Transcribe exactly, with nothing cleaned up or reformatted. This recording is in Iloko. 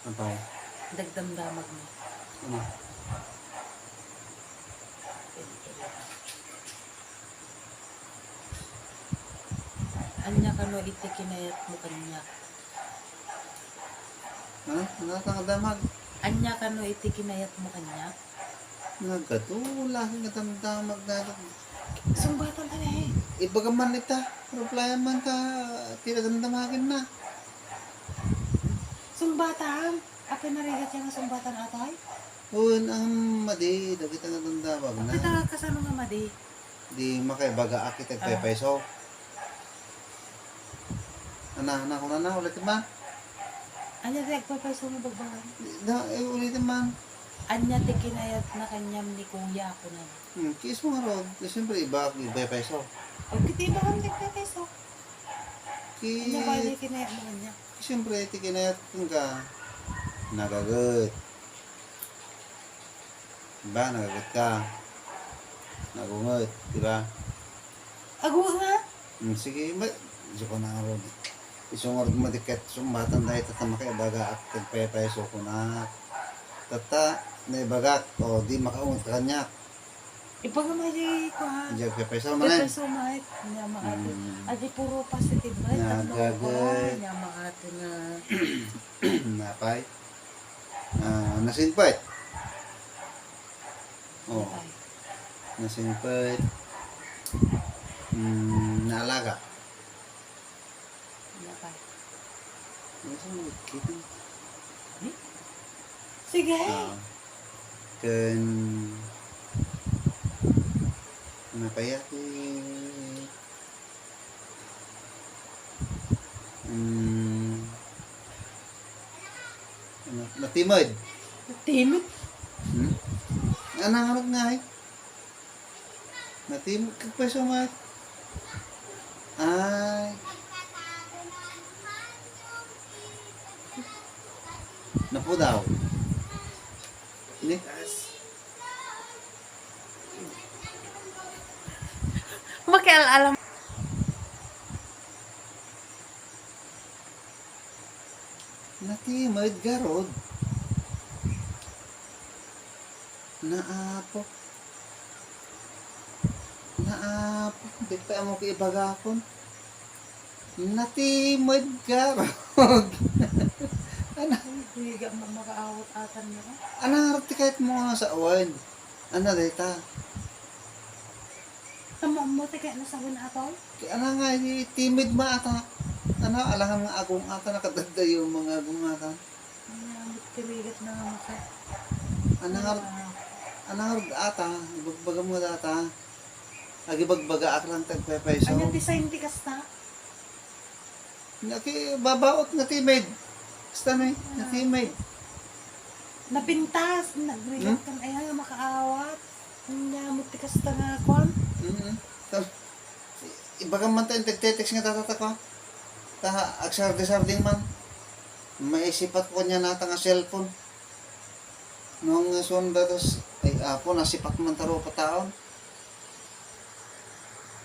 Apay? Dagdamdamag mo. Ano? Ania kano iti kinayatmo kaniak? Ha? Ano ta nga damag? Ania kano iti kinayatmo kaniak? Nagkatula, nga damdamag na. Sungbatan ta ne. Ibaga man ita, reply man ta, ti nagdamdamagen na. Sungbatan? Apay narigat nga sungbatan, atay? Wen, ang madi, dagita nga damdamag na. Apay ta kasano nga madi? Di makaibagaak iti agpaypayso. Ana, ana, kunana, ulitem man. Ania ti agpaypayso nga ibagbaga? Na, eh, ulitem man. Ania ti kinayatna kaniam ni Kuya, kunana. Hmm, kiismo ngarud. Siyempre, ibaak ti agpaypayso. O, kiti ibaak ti agpaypayso. Ki- Ania ba ti kinayatmo kaniak? Siyempre, ti kinayat kenka, nagaget. Diba, nagaget ka. Nagunget, diba? Agunget nga? Hmm, sige, ma-, isu ko na nga ron. Isu nga ron madiket, sungbatan dayta ta makaibagaak ti agpaypayso kunak. Tatta, naibagak, o, di makaunget ka kaniak. Ibaga may di, kuan. Di agpaypayso, manen. Paypayso, may. Ania, maato. Hmm. Adi puro positive, may. Tapno, nagaget. Kuan, ania, maato nga. Napay. Ah, nasingpet. Oh. Napay. Nasingpet. Mm, naalaga. Napay. Ano sa mga kitin? Hmm? Sige. Ah, ken napay ati. Mm. Ano? Natimed. Natimed? Hmm? Ano nga nga eh? Natimed ka pa sa mat? Ay. Napudaw. Ni? Makial-alam. Natimed garud. Naapo. Naapo. Di pa mo kaibagakon. Natimed garud. Ana? Ay, kuya, di ako makaawat atan niya. Ana nga ti kayat mo nga sa awan? Ana dayta? Tama mo, ti kayat na sa awan atan? Kaya ana nga, timid ma ata. Ano, alangan nga agong ata, nakadadayo mga agong ata. Ay, tirigat na nga maka. Ano nga, ano nga ata, ibagbaga mo data. Agibagbagaak lang ti agpaypayso. Ania ti sign ti kasta? Nakibabaot, natimid. Kasta na eh, natimid. Napintas, nagrigat kan, ay, nga makaawat. Ania mo ti kasta nga kuan? Mm. Tapos, ibaga man tayo, nagte-text nga tatata ko. Ta, agsardi-sarding man. Maisipat ko niya nata nga cellphone. Nung sundados, ay, apo, nasipat man taro pataon.